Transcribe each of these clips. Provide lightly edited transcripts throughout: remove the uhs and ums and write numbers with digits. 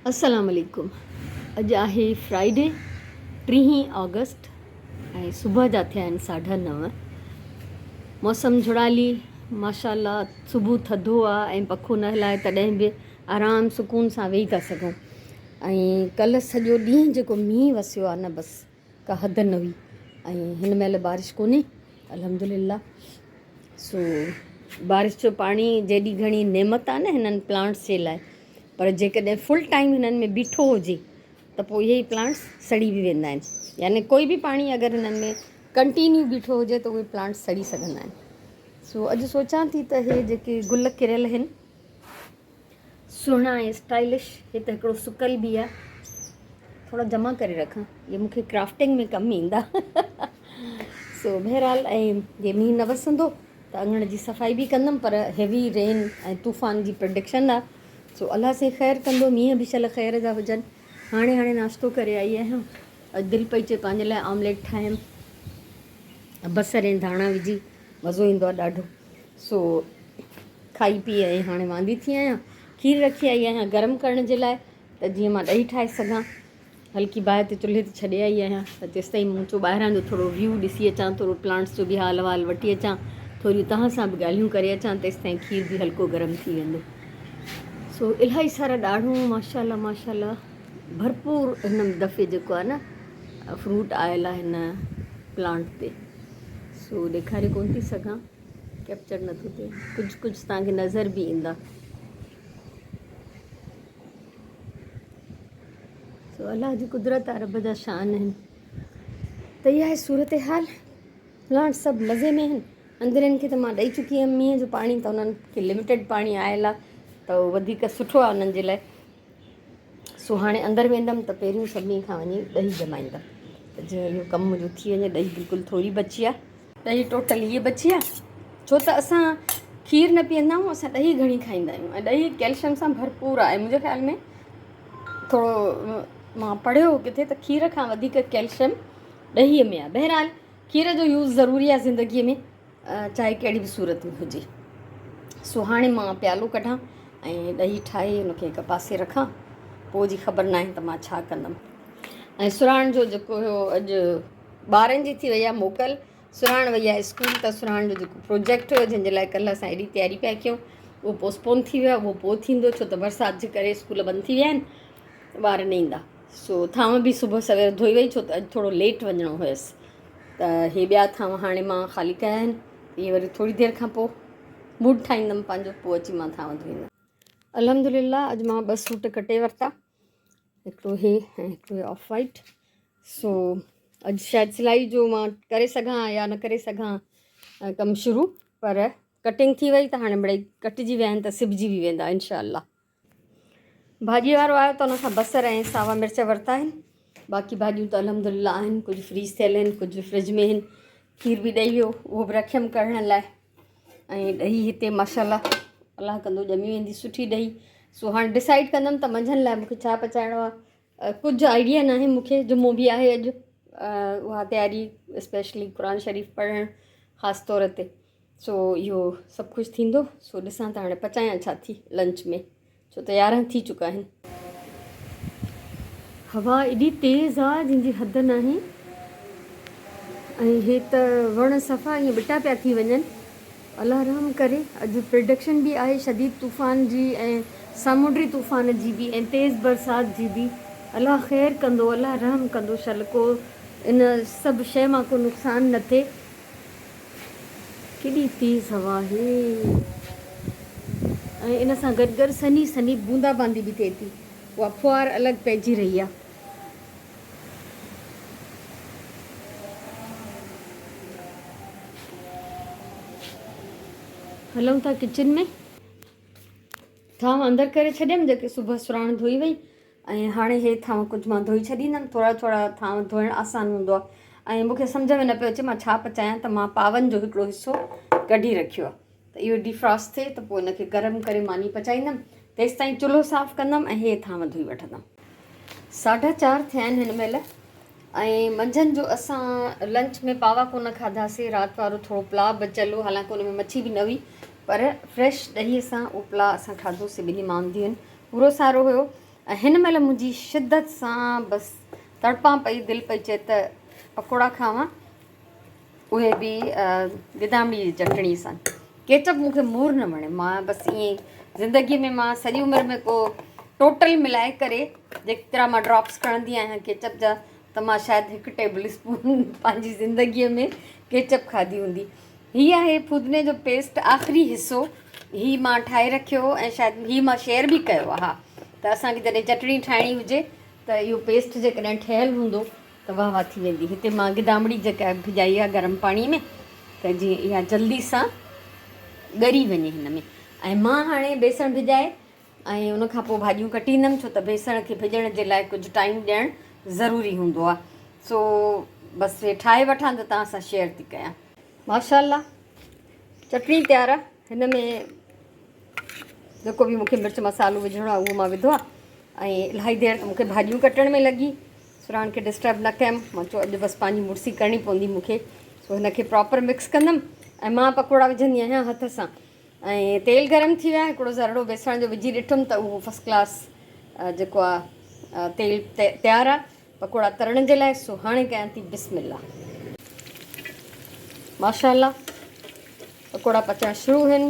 السلام عليڪم اڄ آهي فرائيڊي ٽيهين آگسٽ ۽ صبح جا ٿيا آهن ساڍا نو. موسم جھڙالي ماشاء الله صبح ٿڌو آ ۽ پکو نه هلائي تڏهن به آرام سڪون سان ويهي ٿا سگھون ۽ ڪلهه سڄو ڏينهن جيڪو مينهن وسيو آ نه بس ڪا حد نه هئي ۽ هن مهل بارش ڪونهي الحمدلله سو بارش جو پاڻي جيڏي گهڻي نعمت آ نه هنن پلانٽس جي لاء پر جيڪڏهن فل ٽائيم هنن ۾ بيٺو هجي ته پوء اهي ئي پلانٽس سڙي به ويندا آهن يعني ڪوئي به پاڻي اگر هنن ۾ ڪنٽينيو بيٺو هجي ته اهي پلانٽس سڙي سگهندا آهن سو اڄ سوچان ٿي ته هي جيڪي گل ڪريل آهن سهڻا ۽ اسٽائلش هي ته هڪڙو سڪل به آهي ٿورا جمع ڪري رکان اهي مونکي ڪرافٽنگ ۾ ڪم ايندا سو بهرحال ۽ جي مينهن نه وسندو ته اڱڻ جي صفائي به ڪندم پر هيوي رين ۽ طوفان جي پرڊڪشن آ سو الله سائين خير ڪندو مينهن به شل خير جا هجن هاڻي هاڻي ناشتو ڪري آئي آهيان اڄ دل پئي چئي پنهنجي لاء آمليٽ ٺاهيم بصر ۽ ڌاڻا وجهي مزو ايندو آ ڏاڍو سو کائي پي ۽ هاڻي واندي ٿي آهيان کير رکي آئي آهيان گرم ڪرڻ جي لاء ته جيئن مان ڏهي ٺاهي سگهان. هلڪي باهه تي چلهي تي ڇڏي آئي آهيان ته تيستائين مون چيو ٻاهران جو ٿورو ويو ڏسي اچان ٿورو پلانٽس جو به حال احوال وٺي اچان ٿوريون توهان سان به ڳالهيون ڪري اچان تيستائين کير به هلڪو گرم ٿي ويندو. سو الاهي سارا ڏاڙهون ماشاء الله ماشاء الله ڀرپور هن دفعي جيڪو آهي نه فروٽ آيل آهي هن پلانٽ تي سو ڏيکاري ڪون ٿي سگهان ڪيپچر نٿو ٿئي ڪجهه ڪجهه توهان کي نظر به ايندا. سو الله جي قدرت آ رب جا شان آهن ته اها آهي صورتحال پلانٽ سڀ مزي ۾ آهن اندرين کي ته مان ڏئي چڪي هيم مينهن جو پاڻي ته انهن کي لميٽيڊ پاڻي آيل آهي ته اهو وڌيڪ سٺو آهي انهن جي لاء سو هاڻي اندر ويندم ته پهريون سڀني کان وڃي ڏهي ڄمائيندم ته جيئن اهو ڪم منهنجو ٿي وڃي ڏهي بلڪل ٿوري بچي آهي ڏهي ٽوٽل هيء بچي آهي ڇو ته اسان کير نه پيئندا آهيون اسان ڏهي گهڻي کائيندا آهيون ۽ ڏهي ڪيلشيم سان ڀرپور آهي منهنجي خيال ۾ ٿورو مان پڙهيو هو ڪٿي ته کير کان وڌيڪ ڪيلشيم ڏهيء ۾ آهي بهرحال کير جو يوز ضروري آهي زندگيء ۾ چاهي ڪهڙي به صورت ۾ هجي سو هاڻي مان پيالو ڪڍان ۽ ڏهي ٺاهي ان کي هڪ پاسي رکان پوء جي خبر ناهي ته مان ڇا ڪندم ۽ سرهاڻ جو جيڪو هيو اڄ ٻارن جي ٿي وئي آهي موڪل، سرهاڻ وئي آهي اسڪول ته سرهاڻ جو جيڪو پروجيڪٽ هيو جنهن جي لاء ڪلهه اسان ايڏي تياري پيا ڪيون اهو پوسٽپون ٿي ويو آهي اهو پوء ٿيندو ڇو ته برسات جي ڪري اسڪول بند ٿي ويا آهن ٻار نه ايندا سو ٿانو به صبح سوير ڌوئي وئي ڇو ته اڄ ٿورو ليٽ وڃڻو هيس ته هي ٻيا ٿانو هاڻي مان خالي ڪيا آهن اهي وري ٿوري دير کان پوء موڊ ٺاهيندم پنهنجو پوء اچي مان ٿانو ڌوئيندم. الحمدلله اڄ مان ٻه سوٽ ڪٽي ورتا هڪڙو هي ۽ هڪڙو هي آف وائيٽ سو اڄ شايد سلائي جو مان ڪري سگهان يا نه ڪري سگهان ڪم شروع پر ڪٽنگ ٿي وئي ته هاڻي مڙئي ڪٽجي ويا آهن ته سبجي به ويندا انشاء الله ڀاڄي وارو آيو ته ان کان بصر ۽ ساوا مرچ ورتا آهن باقي ڀاڄيون ته الحمد لله آهن ڪجهه فريز ٿيل آهن ڪجهه فرج ۾ آهن کير به ڏئي ويو اهو به رکيم ڪڙهڻ لاء ۽ ڏهي هتي ماشاء الله الله ڪندو ڄمي ويندي سٺي ڏهي سو هاڻي ڊسائيڊ ڪندم ته منجهند لاء مونکي ڇا پچائڻو آهي ڪجهه آئيڊيا ناهي مون کي جمعو به آهي اڄ اها تياري اسپيشلي قرآن شريف پڙهڻ خاص طور تي سو اهو سڀ ڪجهه ٿيندو سو ڏسان ته هاڻي پچايان ڇا ٿي لنچ ۾ ڇو ته 11 ٿي چڪا آهن. هوا ايڏي تيز آ جنهن جي حد ناهي ۽ هي ته وڻ صفا ائين ٻٽا پيا ٿي وڃن. الله رحم ڪري اڄ پرڊڪشن به آهي شديد طوفان جي ۽ سامونڊي طوفان جي به ۽ تيز برسات جي به الله خير ڪندو الله رحم ڪندو شل ڪو ان سڀ شئي مان ڪو نقصان نه ٿئي. ڪيڏي تيز هوا آهي ۽ ان سان گڏ گڏ سنهي سنهي بوندا باندي به ٿئي ٿي اها ڦوهار الڳ پئجي رهي آهي. هلون ٿا ڪچن ۾. ٿانو اندر ڪري ڇڏيم جيڪي صبح سراڻ ڌوئي وئي ۽ هاڻي هي ٿانو ڪجهه مان ڌوئي ڇڏيندم ٿورا ٿورا ٿانو ڌوئڻ آسان هوندو آهي ۽ مونکي سمجهه ۾ نه پيو اچي مان ڇا پچايان ته مان پاون جو هڪڙو حصو ڪڍي رکيو آهي ته اهو ڊيفراسٽ ٿئي ته پوء ان کي گرم ڪري ماني پچائيندم تيستائين چلهو صاف ڪندم ۽ هي ٿانو ڌوئي وٺندم. ساڍا چار ٿيا آهن هن مهل ۽ منجهند جو اسان لنچ ۾ پاوا ڪونه کاڌاسي رات وارو ٿورو پلاء بچيل هو حالانڪه ان ۾ مڇي به نه هئي پر فريش ڏهي سان اهو پلاء اسان کاڌوسي ٻنهي مائن ڌيئن پورو سارو هيو. ۽ هن مهل منهنجي شدت سان بس تڙپان پئي دل پئي چئي ته پڪوڙا کاوان اهي به گدامڙي جي چٽڻي سان. ڪيچپ مون کي مور نه وڻي مان بس ائين زندگي ۾ مان سڄي عمر ۾ ڪو ٽوٽل ملائي ڪري جيترا مان ڊراپس کڻندي آهيان ڪيچپ جا ته مان شايد هڪ ٽيبل اسپون پنهنجي زندگي ۾ ڪيچپ کاڌي هوندي. هي آهي ڦودني جو پيسٽ آخري حصو هي مان ٺاهي رکيو هو ۽ شايد هي مان شيئر به ڪيو آهي ها ته اسان کي جڏهن چٽڻي ٺاهڻي هجي ته اهو پيسٽ جيڪڏهن ٺهيل هوندو ته واهه واهه ٿي ويندي هتي مان گدامڙي جيڪا ڀڄائي آهي گرم پاڻي ۾ ته جيئن اها جلدي سان ڳري وڃي هن ۾ ۽ مان هاڻي بيسڻ ڀڄائي ۽ ان کان پوء ڀاڄيون ڪٽيندم ڇو ته بيسڻ کي ڀڄڻ جي لاء ڪجهه ٽائيم ڏيڻ ضروري هوندو آهي سو بس هي ٺاهي وٺان ته توهان سان شيئر ٿي ڪيان. ماشاء الله چٽڻي تيار آهي هن ۾ جيڪو به مونکي مرچ مصالحو وجهڻو آهي اهو مان وڌو آهي ۽ الاهي دير ته مونکي ڀاڄيون ڪٽڻ ۾ لڳي سراڻ کي ڊسٽرب نه ڪيم مان چيو اڄ بس پنهنجي مڙسي ڪرڻي پوندي مونکي سو هن کي پراپر مڪس ڪندم ۽ مان پڪوڙا وجهندي آهيان هٿ سان ۽ تيل گرم ٿي ويا هڪڙو ذرڙو بيسڻ جو وجهي ڏٺم ته اهو فرسٽ ڪلاس جيڪو آ تيل تيار آ پڪوڙا ترڻ جي لاء سو هاڻي ڪيان ٿي بسم الله ماشاء الله پڪوڙا پچڻ شروع هن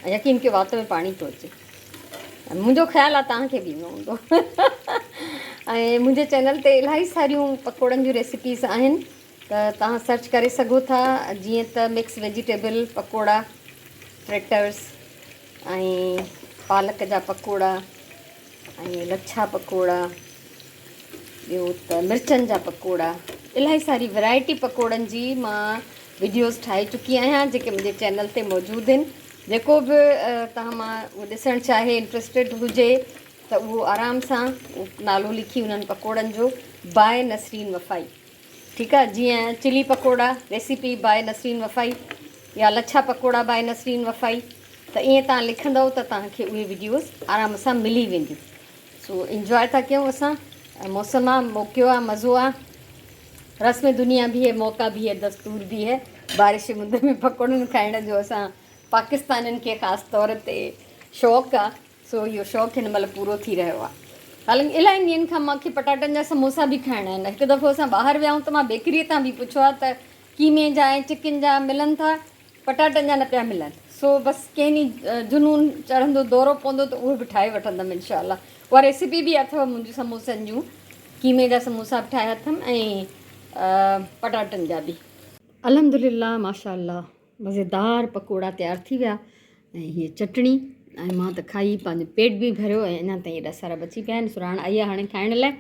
۽ يقين ڪيو وات ۾ پاڻي ٿو اچي منهنجو خيال آ توهان کي به ايندو هوندو ۽ منهنجي چينل تي الاهي ساريون پڪوڙن جون ريسيپيز آهن ته توهان سرچ ڪري سگهو ٿا جيئن ته مڪس ويجيٽيبل پڪوڙا، فريٽرس ۽ پالڪ جا پڪوڙا ۽ لڇا پڪوڙا ٻيو ته مرچن جا پڪوڙا الاهي ساري ورائٽي پڪوڙن جي مان وڊيوز ٺاهي چڪي آهيان جيڪي منهنجي چينل تي موجود آهن جيڪو به توهان مان اهو ڏسڻ چاهي انٽرسٽيڊ هجي ته اهو آرام سان نالو لکي انهن پڪوڙن جو باء نسرين وفائي ٺيڪ آ جيئن چلي پڪوڙا ريسيپي باء نسرين وفائي يا لڇا پڪوڙا باء نسرين وفائي ته ائين توهان لکندؤ ته توهان کي اهي وڊيوز آرام سان ملي وينديون سو انجواء ٿا ڪيون اسان موسم آ موقعو آ مزو آ رسم دنيا به هي موقع به هي دستور به هي بارش مند ۾ پڪوڙن کائڻ جو اسان پاڪستانين کي خاص طور تي شوق آ سو اهو شوق هن مهل پورو ٿي رهيو آهي. حالانڪ الاهي ڏينهن کان مان کي پٽاٽن جا سموسا به کائڻا آهن. هڪ دفعو اسان ٻاهر ويا آهيون ته مان بيڪريء تان به پڇيو آهي ته قيمي جا ۽ چڪن جا ملن ٿا، پٽاٽن جا نه پيا ملن. سو بس ڪنهن ڏينهن جنون چڙهندو دورو پوندو ته اهي به ٺاهي وٺندم انشاء الله. اها ريسيپي به اٿو منهنجي سموسن جون. قيمي جا سموسا به ٺاهيا اٿم ۽ پٽاٽن جا به. الحمدلله ماشاء الله. مزيدار پڪوڙا تيار ٿي ويا ۽ هيء چٽڻي ۽ مان ته کائي پنهنجو پيٽ به ڀريو ۽ اڃا تائين ايڏا سارا بچي پيا آهن سرهاڻ آئي آهي هاڻي کائڻ لاء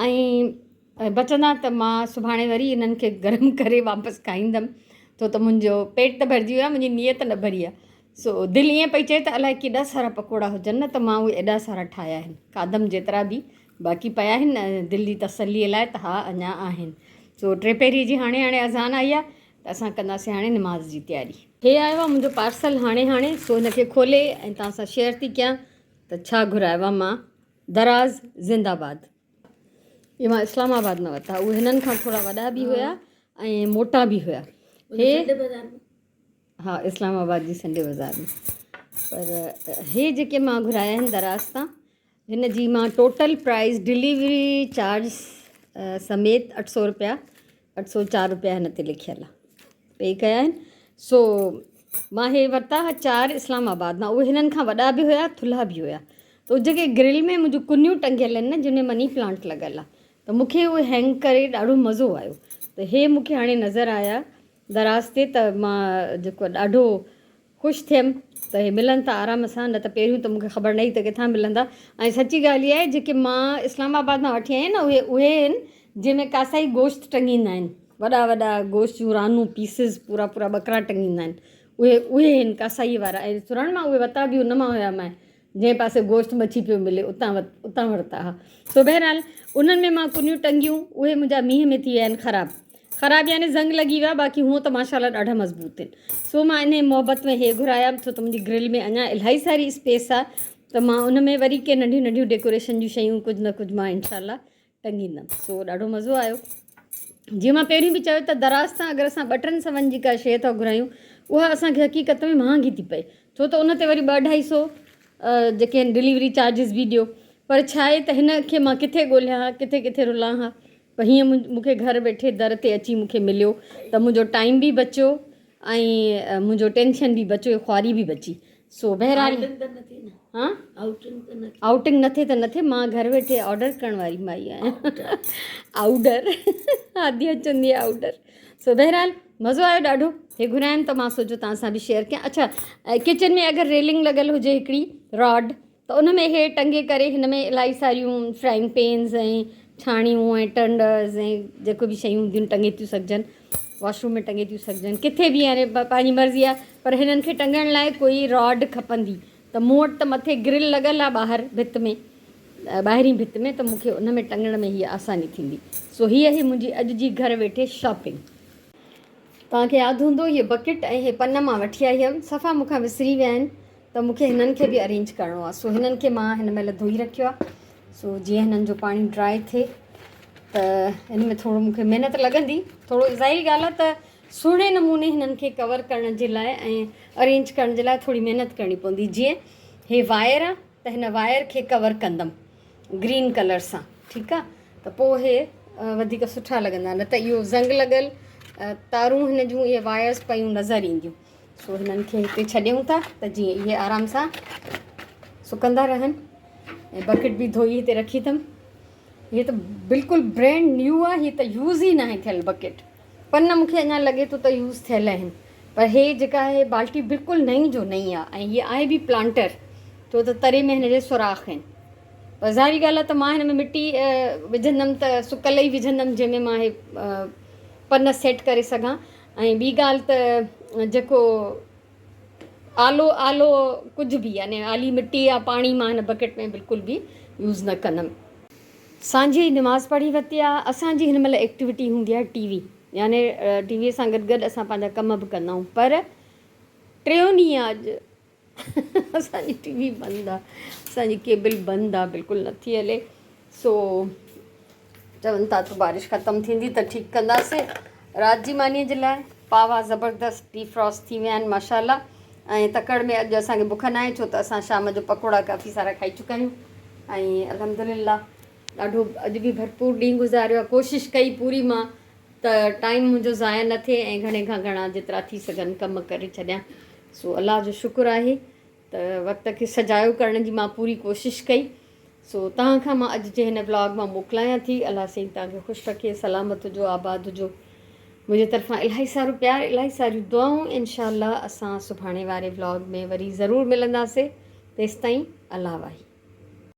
۽ بچندا ته مان سڀاڻي وري انهن کي گرم ڪري واپس کائيندم ڇو ته منهنجو پيٽ ته ڀرجي ويو آهي منهنجي نيت نه ڀري آهي سو دل ائين پئي چئي ته الائي ڪيڏا سارا پڪوڙا هجن نه ته مان اهي ايڏا سارا ٺاهيا آهن کاڌم جيترا به باقي پيا آهن دل جي تسلي لاء ته ها اڃا آهن سو ٽي پهري جي هاڻي هاڻي اذان آئي آهي ته اسان ڪنداسين هاڻي نماز جي تياري. هي آيو آهي منهنجو پارسل هاڻي هاڻي سو هن کي کولي ۽ توهان سان شيئر ٿي ڪيان ته ڇا گهرايو آهي مان دراز زنده آباد اهي مان اسلام آباد مان ورتا اهي هنن کان ٿورا وڏا به هيا ۽ موٽا به هيا هي ها اسلام آباد جي سنڊي بازار ۾ پر هي جيڪي مان گهرايا آهن دراز تان هن جي مان ٽوٽل پرائز ڊليوري چارج سميت اٺ سو روپيا 804 روپيا هن تي لکيل آ پي ڪيا آهن سو مان هي ورتا ها چار اسلام آباد مان اهي هنن کان وڏا به هيا ٿلها به هيا ته جيڪي گرل ۾ منهنجون ڪنيون ٽنگيل آهن نه جن ۾ مني پلانٽ لڳل آ ته مونکي اهي هينگ ڪري ڏاڍو مزو آيو ته هي مونکي هاڻي نظر آيا دراز تي ته مان جيڪو ڏاڍو خوش ٿيم ته هي ملن ٿا آرام سان نه ته پهريون ته مون کي خبر نه هئي ته ڪٿان ملندا ۽ سچي ڳالهه اها آهي جيڪي مان اسلام آباد مان وٺي آئي آهيان نه اهي اهي آهن جنهن ۾ ڪاسائي گوشت ٽنگيندا آهن وڏا وڏا گوشت جون رانون پيسز پورا پورا ٻڪرا ٽنگيندا آهن اهي اهي آهن ڪاسائي وارا ۽ سرڻ مان اهي وتا به ان مان هيا مان جنهن پاسي گوشت مڇي پيو ملي اتان اتان ورتا ها سو بهرحال انهن ۾ مان ڪنيون ٽنگيون اهي منهنجا مينهن ۾ ٿي ويا آهن خراب خراب يعني زنگ لڳي ويا باقي هونء ته ماشاء الله ڏاڍا مضبوط آهن سو مان انهي محبت ۾ هي گهرايا ڇو ته منهنجي گرل ۾ اڃا الاهي ساري اسپيس آهي ته مان ان ۾ وري ڪي ننڍيون ننڍيون ڊيڪوريشن جون شيون ڪجهه نه ڪجهه مان انشاء الله ٽنگيندم سو ڏاڍو مزو آيو جيئن مان پهريون به چيو ته دراز تان اگر اسان ٻه ٽن سون جي ڪا شيء ٿا گهرايون اها اسان کي حقيقت ۾ مهانگي ٿي پئي ڇو ته ان تي وري ٻه اڍائي سو جيڪي آهن ڊليوري چارجز به ڏيو پر ڇا آهي ته هن کي مان ڪٿي ڳولهيان ها ڪٿي ڪٿي رلان ها پر هيئن مون کي گهر ويٺي در تي اچي مون کي مليو ته منهنجو ٽائيم به بچيو ۽ منهنجو ٽينشن به بچيو خواري به بچي سو بهرحال ها آئوٽنگ نه ٿئي ته نه ٿئي مان گهر ويٺي آرڊر ڪرڻ واري مائي آهيان آئوڊر هاديه چوندي آهي آئوڊر سو بهرحال مزو آيو ڏاڍو هي گهرايم ته مان سوچيو توهان سان به شيئر ڪيان اڇا ڪچن ۾ اگر ريلنگ لڳل هجي هڪڙي راڊ ته ان ۾ هي ٽنگي ڪري هن ۾ الاهي ساريون فرائنگ پينز ۽ ڇاڻيون ۽ ٽنڊرز ۽ جيڪو به شيون هونديون ٽنگي ٿيون سگهجن واش روم ۾ ٽنگي ٿيون سگهجن ڪٿي به يعني پنهنجي مرضي آهي پر هنن کي ٽنگڻ لاء ڪوئي راڊ کپندي ته مون وٽ ته مٿي گرل لڳل آهي ٻاهر ڀت ۾ ٻاهرين ڀت ۾ ته مون کي ان ۾ ٽنگڻ ۾ هيء آساني ٿيندي سو هيء هي منهنجي اڄ جي گهر ويٺي شاپنگ. توهان کي ياد هوندو هيء بڪيٽ ۽ هي پن مان وٺي آئي هيم صفا مون کان وسري ويا آهن ته مون کي هنن کي به ارينج ڪرڻو آهي سو هنن کي مان هن مهل ڌوئي رکيو آهي سو جيئن هنن جو پاڻي ڊرائي ٿئي ته هن ۾ ٿورو مون کي محنت لڳندي ٿورو ظاهري ڳالهه آهي ته سهڻي نموني هنن کي ڪور ڪرڻ جي لاء ۽ ارينج ڪرڻ جي لاء ٿوري محنت ڪرڻي پوندي جيئن هي وائر آهي ته هن وائر کي ڪور ڪندم گرين ڪلر سان ٺيڪ آهي ته پوء هي وڌيڪ سٺا لڳندا نه ته اهو زنگ لڳل تارون هن جون اهي وائرس پيون نظر اينديون سو هنن کي هتي ڇڏيون ٿا ته جيئن اهي آرام سان سڪندا رهن ۽ بڪيٽ به ڌوئي هتي رکي اٿم هي ته بلڪل برينڊ نيو آهي هي ته يوز ئي ناهي ٿيل بڪيٽ پن مونکي اڃا لڳي ٿو ته يوز ٿيل آهن پر هي جيڪا آهي بالٽي بلڪل نئين جو نئين آهي ۽ هي آهي به پلانٽر ڇو ته تري ۾ هن جي سوراخ آهن پر ظاهري ڳالهه آهي ته مان هن ۾ مٽي وجهندم ته سڪل ئي وجهندم جنهن ۾ مان هي پن سيٽ ڪري سگهان ۽ ٻي ڳالهه ته جيڪو آلو آلو ڪجهه به يعني آلي مٽي يا پاڻي مان هن بڪيٽ ۾ بلڪل به يوز نه ڪندم. سانجهي جي نماز پڙهي ورتي آ. اسان جي هن مهل ايڪٽيوٽي هوندي آهي ٽي وي يعني ٽي وي سان گڏ گڏ اسان پنهنجا ڪم به ڪندا آهيون پر ٽيون ڏينهن آ اڄ اسان جي ٽي وي بند آ اسان جي ڪيبل بند آ بلڪل نٿي هلي سو چون ٿا ته بارش ختم ٿيندي ته ٺيڪ ڪنداسي رات جي ماني جي لاء پاوا زبردست ڊي فراسٽ ٿي ويا آهن ماشاء الله ۽ تڪڙ ۾ اڄ اسان کي بک ناهي ڇو ته اسان شام جو پڪوڙا ڪافي سارا کائي چڪا آهيون ۽ الحمد لله ڏاڍو اڄ به ڀرپور ڏينهن گذاريو آهي ڪوشش ڪئي پوري مان ته ٽائيم منهنجو ضايع نه ٿئي ۽ گهڻي کان گهڻا جيترا ٿي سگهن ڪم ڪري ڇڏيان سو الله جو شڪر آهي ته وقت کي سجايو ڪرڻ جي مان پوري ڪوشش ڪئي سو توهان کان مان اڄ جي هن ولاگ مان موڪلايان ٿي الله سائين توهان کي خوش رکي سلامت هجو آباد هجو منهنجي طرفان الاهي سارو پيار الاهي ساريون دعائون انشاء الله اسان سڀاڻي واري ولاگ ۾ وري ضرور ملنداسي تيستائين الله واهي.